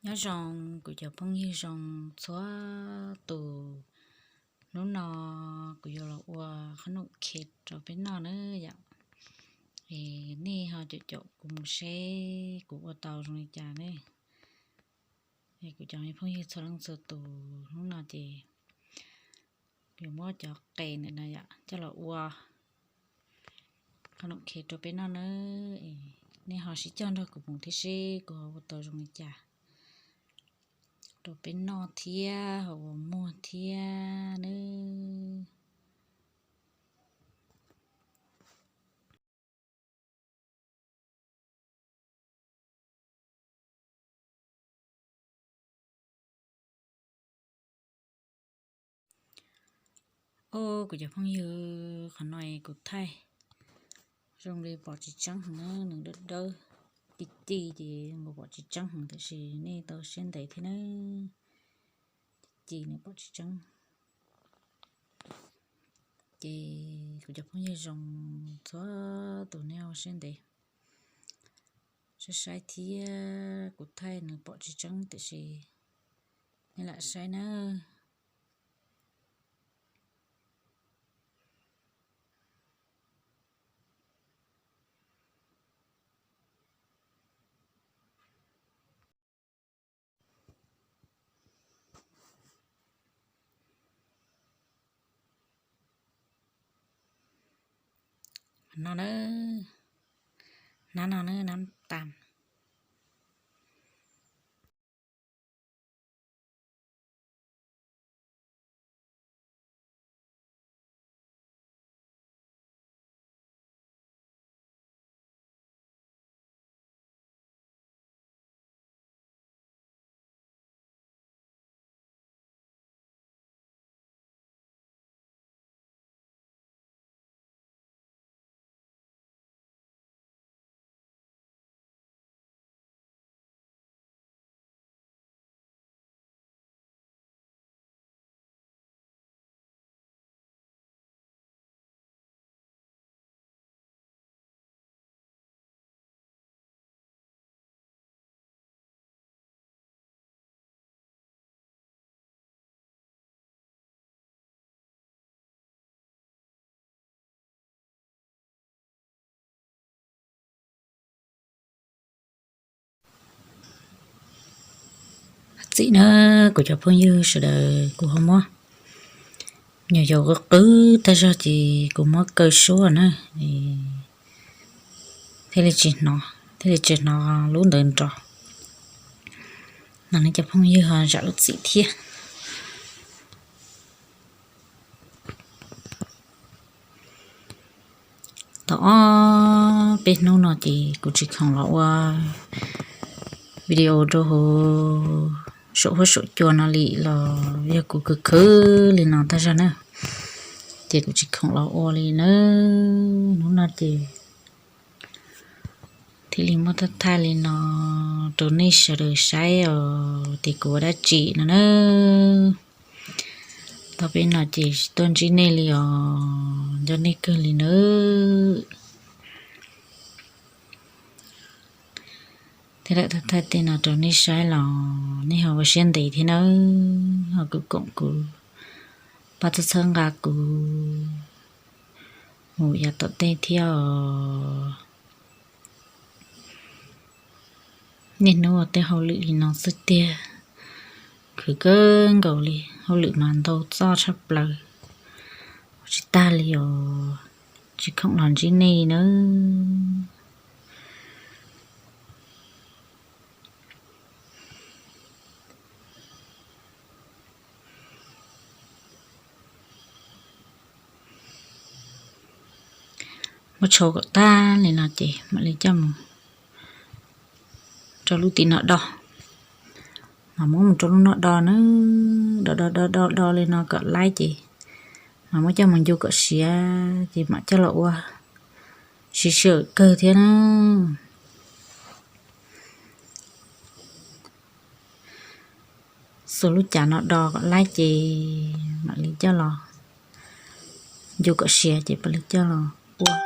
Nyob zoo kuv cov phooj ywg zoo txhua tus, hnub no kuv yuav los ua qhob noom khe rau peb noj na yom. Es nej ho caum caum kuv mus seb kuv ua tau zoo li cas ne. Es kuv cov phooj ywg txhua leej txhua tus, hnub no ces yuav muab cov qe ntawm no yom coj los ua qhob noom khe rau peb noj na. Nej ho sib cog nrog kuv mus thiab seb kuv ho ua tau zoo li cas rau peb noj thiab ho ua muag thiab nawb. Au, kuv cov phooj ywg, qhov no kuv thaij zoo li pom tsis tseeb heev na, nws dawb dawb ci ci ces nkaus pom tsis tseeb heev, tiam sis nej tau siab ntev thiab na, ci ci nws pom tsis tseeb. Ces kuv cov phooj ywg zoo txhua tus, nej ua siab ntev saib saib thiab, kuv thaij nws pom tsis tseeb tiam sis nej lam saib nawb. No na, nab no na, nab tas. Txim na kuv cov phooj ywg sawv daws, kuv ho muab nyuam yaus qw qw tag zog ces kuv muab kaw suab na, thiaj li tsis hnov, thiaj li tsis hnov lub ntawd nrov. No nej cov phooj ywg ho zam lub txim thiab. Tau ob peb hnub no ces kuv tsis khoom los ua video rau hauv saum huab saum cua no li los yog kuv khwv khwv li no tag zog na, ces kuv tsis khoom los ua li na. Hnub no ces thiaj li muab thaij thaij li no rau nej sawv daws saib os, tias kuv ua dab tsi no na. Tau peb no ces tsis tuaj ntsib nej li os, nco nej kawg li nawb. Thiab lam thaij thaij tej no rau nej saib los nej ho ua siab ntev thiab nawb, ho kuv koom kuv pab txhawb txhawb nqa kuv mus yav tom ntej thiab os. Niaj hnub ua tej hauj lwm li no xwb tiag, khwv kawg nkaus li, hauj lwm mas ntau txoj tshaj plaws, ua tsis tag li os, tsis khoom los ntsib nej nawb. Muab tsho kom tag li no ces mam li coj mus rau lub tim no do, mas muab mus rau lub no do na, do do do do do li no kom laib ces mas muab coj mus ncu kom siav ces mam coj los ua siv sij hawm kawg thiab na. Xuas lub cav no do kom laib ces mam li coj los ncu kom siav ces mam li coj los ua.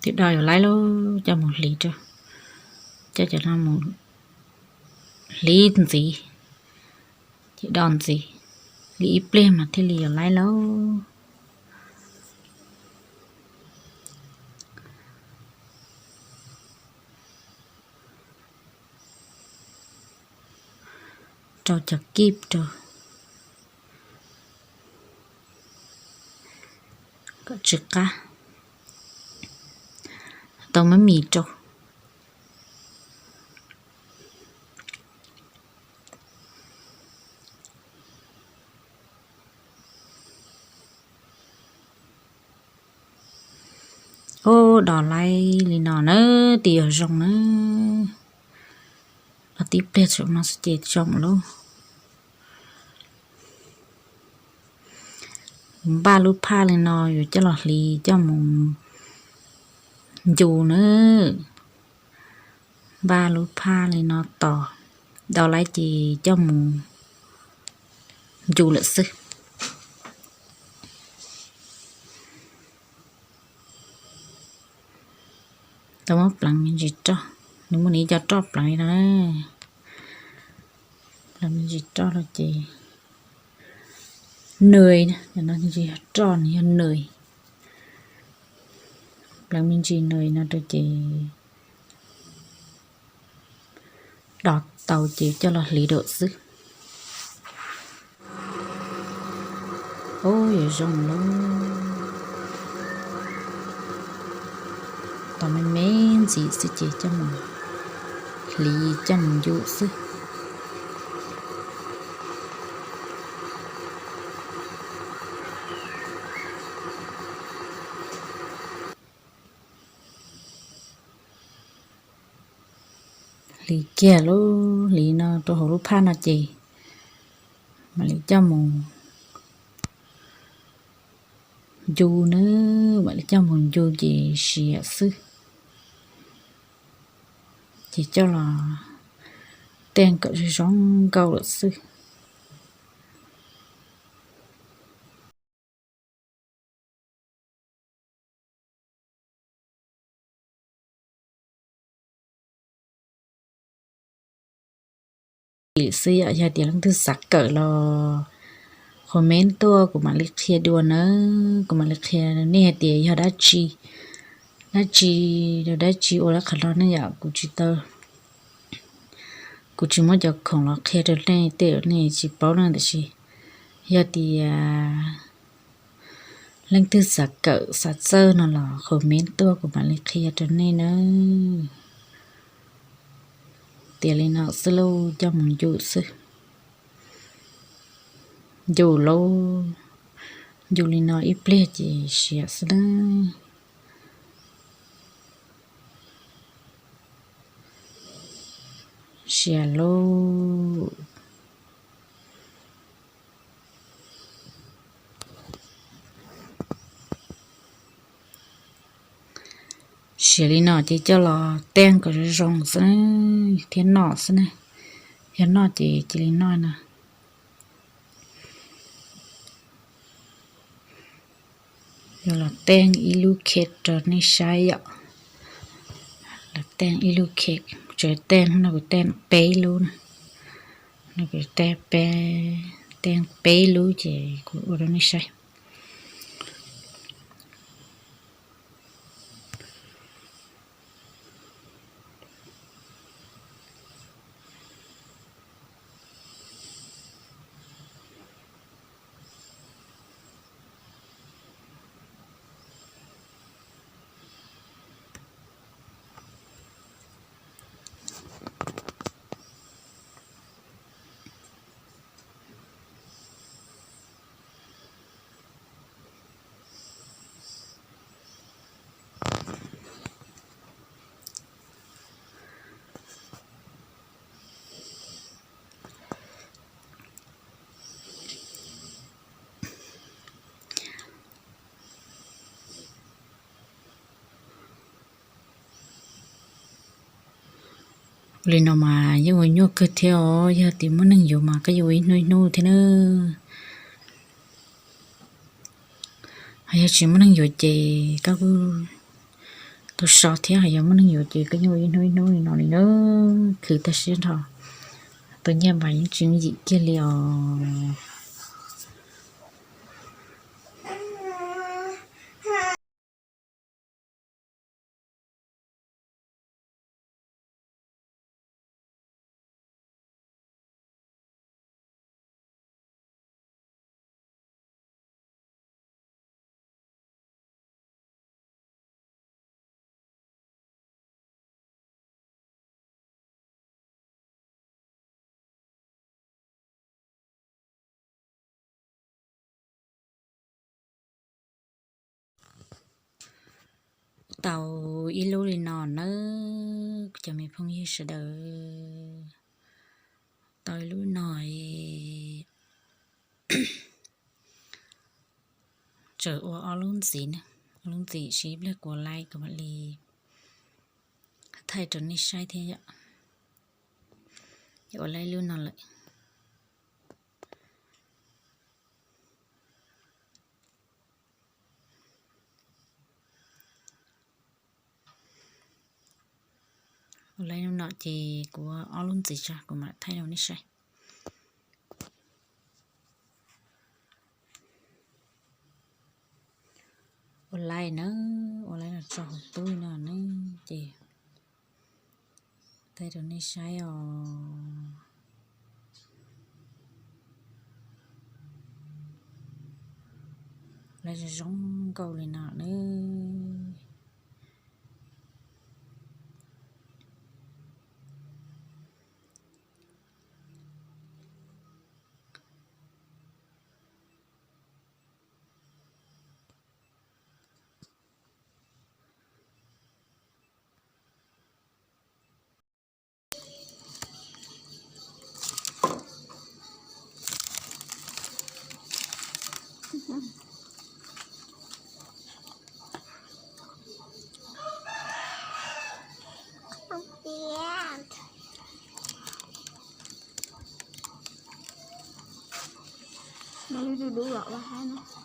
Ces do yuav laib lauj, coj mus hliv rau, coj cov no mus hliv ntxiv, ces do ntxiv, hliv ib pliag mas thiaj li yuav laib lauj. Rau cov kib rau kom tsw qab, tau mab mis rau. Ub, do laib li no na, tis yog zoo na. Los tib pliag tsaus no xwb ces zoo lawm. Npaj lub phaj li no yuav coj los hliv coj mus ncu na. Npaj lub phaj li no tos, do laib ces coj mus ncu lawm xwb. Tau muab pleev me ntsis roj, nws muaj nws ib co roj pleev li no na. Pleev me ntsis roj rau ces nws, no yog roj, nws yog nws. Pleev me ntsis nws no rau ces do tau ces coj los hliv dua xwb. Ub, yuav zoo lawm. Tos me me ntxiv xwb ces coj mus hliv coj mus ncu xwb. Hliv kiag lub hliv no rau hauv lub phaj no ces mam li coj mus ncu na, mam li coj mus ncu ces siav xwb. Ces coj los teej kom zoo zoo nkauj lawm xwb. Xwb yom, yog tias leej twg xav kawm los comment tuaj kuv mam li qhia dua na, kuv mam li qhia nej hais tias yog dab tsi, dab tsi, dab tsi ua lawv qhov no ne yom, kuv tsis tau, kuv tsis muab cov khoom los qhia rau nej tej nej tsis paub na, tiam sis yog tias leej twg xav kawm xav txawj no los comment tuaj kuv mam li qhia rau nej nawb. Tias li no xwb lauj, coj mus ncu xwb. Ncu lauj, ncu li no ib pliag ces siav xwb nawb. Siav lauj. Siav li no ces coj los teej kom zoo zoo xwb thiab noj xwb ne. Yog noj ces cia li noj no. Yog los teej ib lub cake rau nej saib yom. Los teej ib lub cake, tseem teej no kuv teej peb lub na. No kuv teej peb, teej peb lub ces kuv ua rau nej saib. Ua li no mas yeej ua nyuaj kawg thiab os, yog tias muaj neeg yuav mas koj yuav ua ib hnub ib hnub thiab na. Ho yog tsis muaj neeg yuav ces koj kuj Tau so thiab, yog muaj neeg yuav ces koj yeej ua ib hnub ib hnub li no li na, khwv tag siab nrho. Tau nyiaj mas yeej tsis yooj yim kiag li os. Tau ib lub li no nawb, kuv cov me phooj ywg sawv daws. Tau ib lub no, tseem ua ob lub ntxiv na, ob lub ntxiv, sib pliag kuv ua laib kuv mam li thaij rau nej saib thiab yom. Ua laib lub no lawm. Ua laib lub no ces kuv ua ob lub ntxiv tso kuv mam thaij rau nej saib. Ua laib na, ua laib los tso hauv tub no ne, ces thaij rau nej saib os. Laib zoo zoo nkauj li no ne. Dub dub los ua hab no.